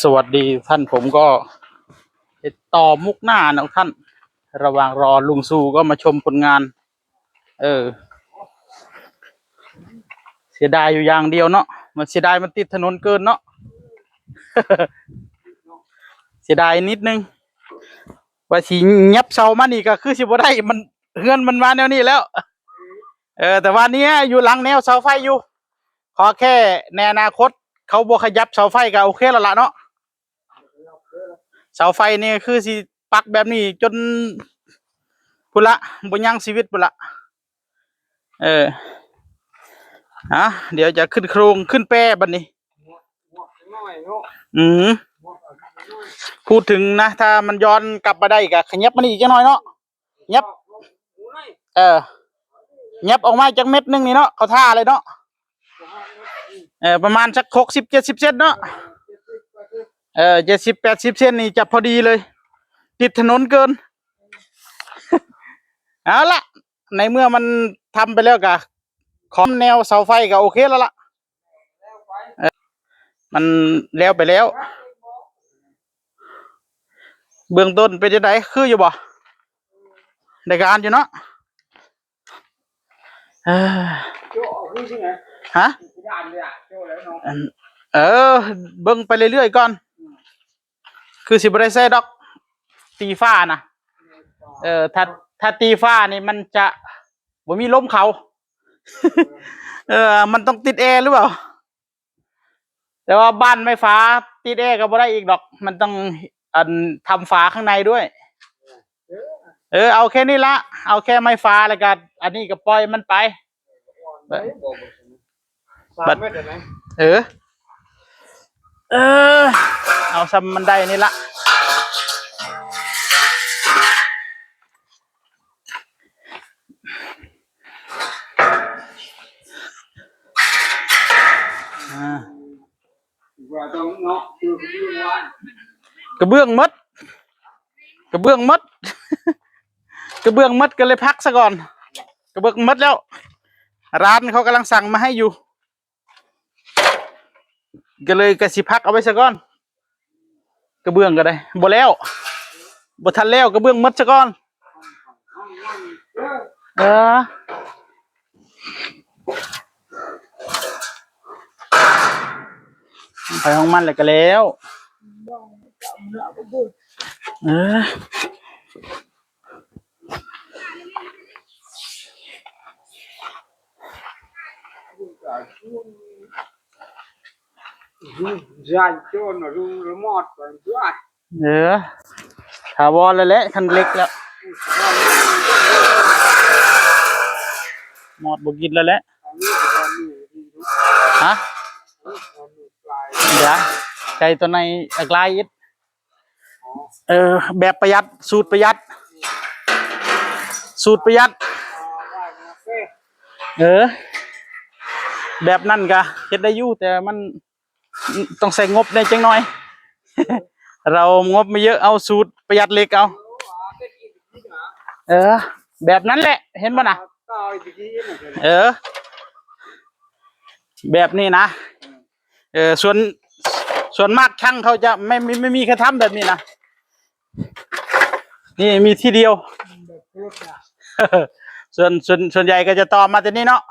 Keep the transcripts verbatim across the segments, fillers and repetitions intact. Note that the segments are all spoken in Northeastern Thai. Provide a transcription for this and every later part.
สวัสดีท่าน ผมก็ติดต่อมุกหน้านะท่าน ระหว่างรอลุงซูก็มาชมผลงาน เออ เสียดายอยู่อย่างเดียวเนาะ มันเสียดายมันติดถนนเกินเนาะ เสียดายนิดนึง ว่าสิยับเสามานี่ก็คือสิบ่ได้ มันเฮือนมันมาแนวนี้แล้ว เออ แต่ว่าเนี้ยอยู่หลังแนวเสาไฟอยู่ ขอแค่ในอนาคตเขาบ่ขยับเสาไฟก็โอเคแล้วล่ะเนาะ เสาไฟนี่คือสิปักแบบนี้จนพุ้นละ บ่ยังชีวิตพุ้นละ เออ อ่ะ เดี๋ยวจะขึ้นโครงขึ้นแปรบัดนี้ อืม พูดถึงนะ ถ้ามันย้อนกลับมาได้ก็ขยับมันอีกจักหน่อยเนาะ ยับ เออ ยับออกมาจักเม็ดหนึ่งนี่เนาะ เขาท่าเลยเนาะ เออ ประมาณสักหกสิบเจ็ดสิบเซนเนาะ เออ เจ็ดสิบแปดสิบเซนนี่จะพอดีเลย ติดถนนเกิน เอาละ ในเมื่อมันทำไปแล้วก็ขอแนวเสาไฟก็โอเคแล้วล่ะ เออ มันแล้วไปแล้ว เบื้องต้นเป็นจั่งใด คืออยู่บ่ ได้การอยู่เนาะ เออ โจ้เอาขึ้นที่ไหน ฮะ ที่ด่านเลยอะ โจ้แล้วเนาะ อัน เออ เบิ่งไปเรื่อยๆก่อน คือสิบ่ได้ใส่ดอก ตีฟ้านะ เออ ถ้า ถ้าตีฟ้านี่มันจะบ่มีลมเข้า เออ มันต้องติดแอร์หรือเปล่า แต่ว่าบ้านไม้ฝาติดแอร์ก็บ่ได้อีกดอก มันต้อง อัน ทำฝาข้างในด้วย เออ เอาแค่นี้ละ เอาแค่ไม้ฝาแล้วก็ อันนี้ก็ปล่อยมันไป สามเมตรได้ไหม เออ เออ เอาซ้ำมันได้นี่ละ อ่า ว่าต้องเนาะ คือกระเบื้องวัด กระเบื้องหมด กระเบื้องหมด กระเบื้องหมดก็เลยพักซะก่อน กระเบื้องหมดแล้ว ร้านเขากำลังสั่งมาให้อยู่ ก็เลยกะสิพักเอาไว้ซะก่อน กระเบื้องก็ได้ บ่แล้ว บ่ทันแล้ว กระเบื้องหมดซะก่อน เออ ไปของมันแล้วก็แล้ว เออ ยายโจนลุงละมอดก่อนจ้ะ เออ ถาวรแล้วแหละ คันเหล็กแล้ว มอดบ่กินแล้วแหละ ฮะ เดี๋ยว ไก่ตัวในอักลายอิด เออ แบบประหยัด สูตรประหยัด สูตรประหยัด เออ แบบนั้นก็เฮ็ดได้อยู่ แต่มันต้องใส่งบได้จังหน่อย เรางบไม่เยอะ เอาสูตรประหยัดเหล็กเอา เออ แบบนั้นแหละ เห็นบ่น่ะ เออ แบบนี้นะ เออ ส่วน ส่วนมากช่างเขาจะไม่ ไม่ ไม่มีใครทำแบบนี้นะ นี่มีที่เดียว ส่วน ส่วน ส่วนใหญ่ก็จะต่อมาแต่นี่เนาะ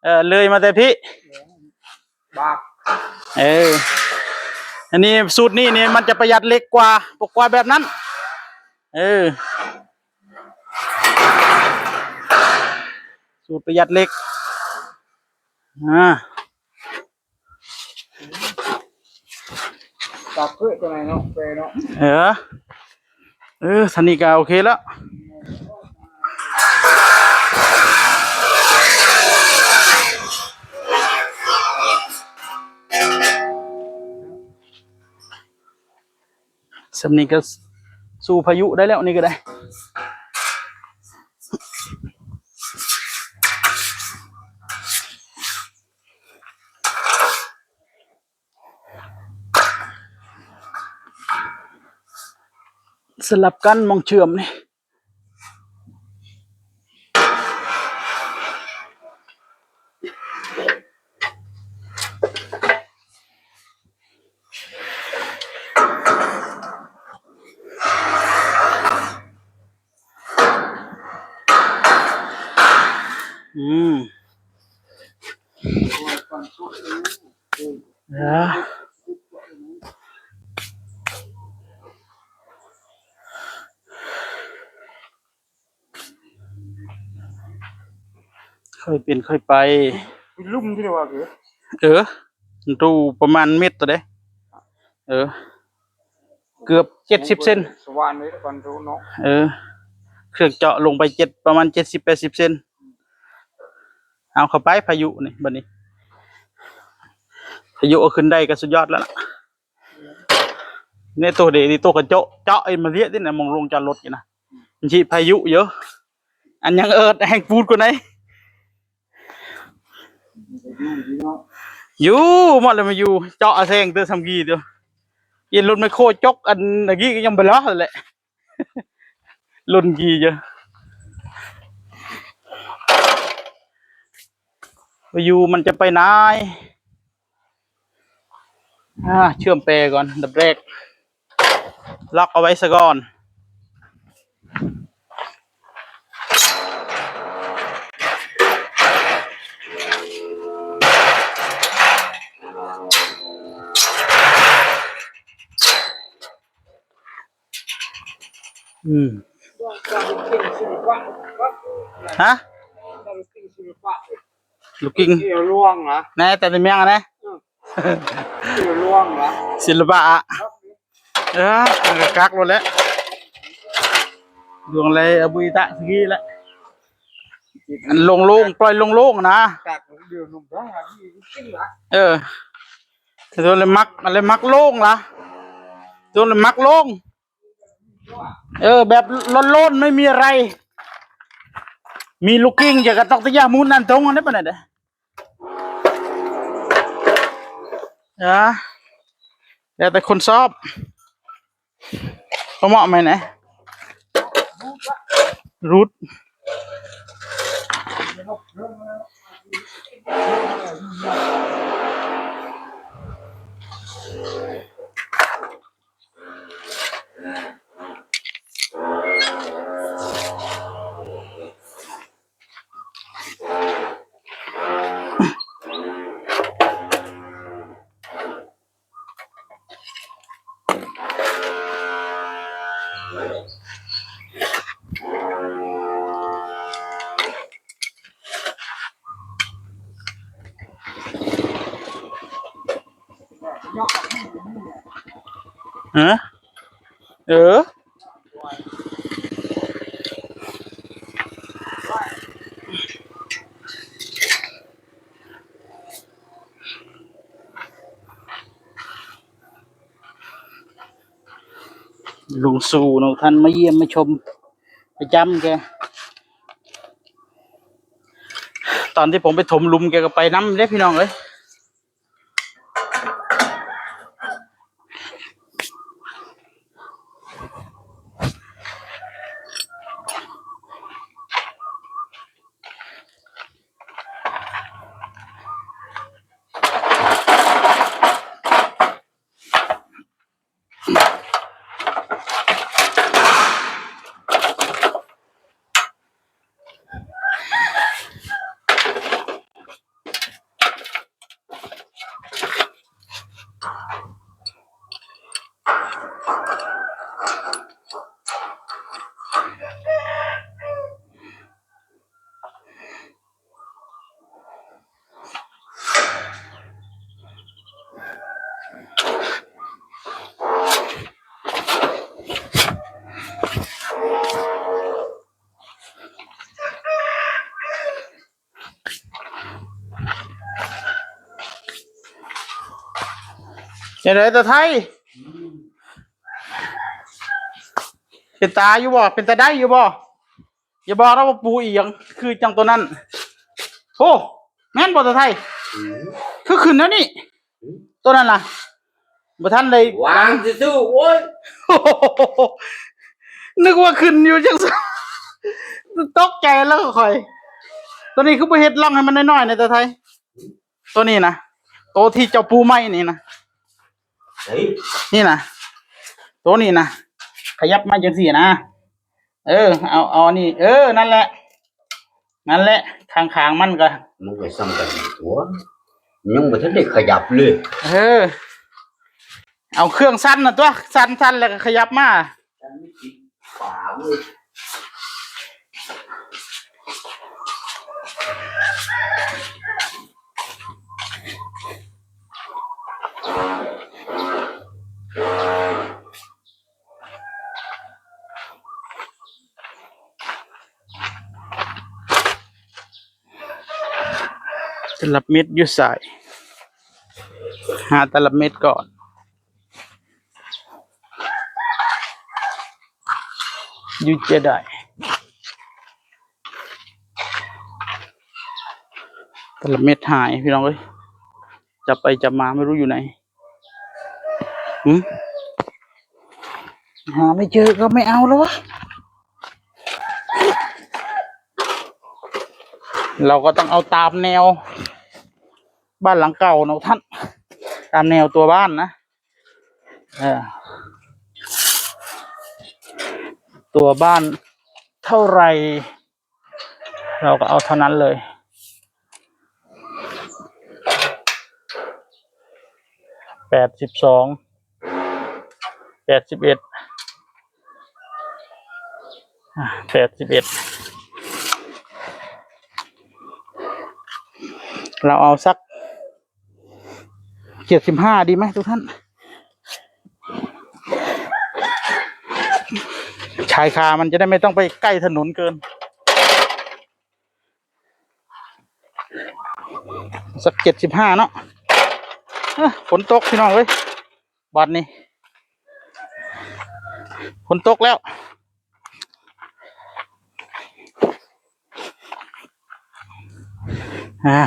เออ เลยมาแต่พี่ บาท เออ อันนี้สูตรนี้นี่มันจะประหยัดเหล็กกว่า กว่าแบบนั้น เออ สูตรประหยัดเหล็ก อ่า ตัดเพื่อตัวไหนเนาะ เปเนาะ เออ เออ ท่านี้ก็โอเคแล้ว สำนี้ก็สู้พายุได้แล้ว นี่ก็ได้ สลับกันหม่องเชื่อมนี่ เ ค่อยเป็นค่อยไป เป็นลุ่มที่เรียกว่าคือ เออ ดูประมาณเมตรตัวเด้ เออ เกือบเจ็ดสิบเซน สว่านไว้ก่อนดูเนาะ เออ เครื่องเจาะลงไปเจ็ด ประมาณเจ็ดสิบ แปดสิบเซน เอาเข้าไปพายุนี่บัดนี้ พายุเอาขึ้นได้ก็สุดยอดแล้วล่ะ เนี่ยตัวเดียวนี่ตัวกระเจาะเจาะไอ้มาเลียนี่นะ มองลงจอดรถอยู่นะ มันสิพายุเยอะ อันยังเอิดแห้งปูดกว่าไหน อยู่หมดเลยมาอยู่ เจาะเอาแซงเตอร์ทำกีเดียว เย็นรถไมคโครจกอันตะกี้ก็ยังไปล้อแหละ รุ่นกีเยอะ พายุมันจะไปไหน อ่า เชื่อมแปรก่อน อันดับแรก ล็อกเอาไว้ซะก่อน อืม ฮะ ลูกกิ้ง เดี๋ยวล่วงนะ แน่แต่ในเมียงอะนะ เดี๋ยวล่วงนะ ศิลปะอะ เออ มันก็กักโลดแหละ ดวงเลยเอาบุยตะสกี้ละ อันโล่งๆ ปล่อยโล่งๆ นะ กักเดี๋ยวหนุ่มร้องหาที่ลูกกิ้งละ เออ ตัวเลยมัก อะไรมักโล่งละ ตัวเลยมักโล่ง เออ แบบโล่นๆ ไม่มีอะไร มีลูกกิ้งจะกระตอกตะย่ามูนนั่นตรงอันนี้ปะเนี่ยเด้อ นะแล้วแต่คนชอบ ก็เหมาะไหมนะ รูท ฮะ เออ ลุงสู่เนาะ ท่านมาเยี่ยมมาชมประจำแก ตอนที่ผมไปถมหลุมแกก็ไปนำเด้พี่น้องเอ้ย จั่งใด๋ตาไท เป็นตาอยู่บ่ เป็นตาได้อยู่บ่ อย่าบอกนะว่าปูอีหยัง คือจังตัวนั้น โอ้ แม่นบ่ตาไท อืม คือขึ้นแล้วนี่ อืม ตัวนั้นน่ะ บ่ทันได้ วางซื่อๆ โอ้ย นึกว่าขึ้นอยู่จังซั่น ตกใจแล้วข่อย ตัวนี้คือบ่เฮ็ดร่องให้มันน้อยๆ แหน่ตาไท ตัวนี้นะ ตัวที่เจ้าปูใหม่นี่นะ เฮ้ย นี่นะ ตัวนี้นะ ขยับมาจังซี่นะ เออ เอา เอาอันนี้ เออ นั่นแหละ นั่นแหละ ข้างๆ มันก็ มันก็ซ้ำกันตัว มันยังบ่ทันได้ขยับเลย เออ เอาเครื่องสั่นน่ะตัว สั่นๆ แล้วก็ขยับมา มันไม่ติดฝาเว้ย ลับเม็ดอยู่ใส่ หาตลับเม็ดก่อน อยู่จะได้ ตลับเม็ดหายพี่น้องเอ้ย จับไปจับมาไม่รู้อยู่ไหน หืม หาไม่เจอก็ไม่เอาแล้ววะ เราก็ต้องเอาตามแนว บ้านหลังเก่าเนาะท่าน ตามแนวตัวบ้านนะ เออ ตัวบ้านเท่าไหร่ เราก็เอาเท่านั้นเลย แปดสิบสอง แปดสิบเอ็ด อ่ะ แปดสิบเอ็ด เราเอาสัก เจ็ดสิบห้า ดีไหมทุกท่าน ชายคามันจะได้ไม่ต้องไปใกล้ถนนเกิน สัก เจ็ดสิบห้า เนาะ เอ้อ ฝนตกพี่น้องเอ้ย บัดนี้ ฝนตกแล้ว อ่า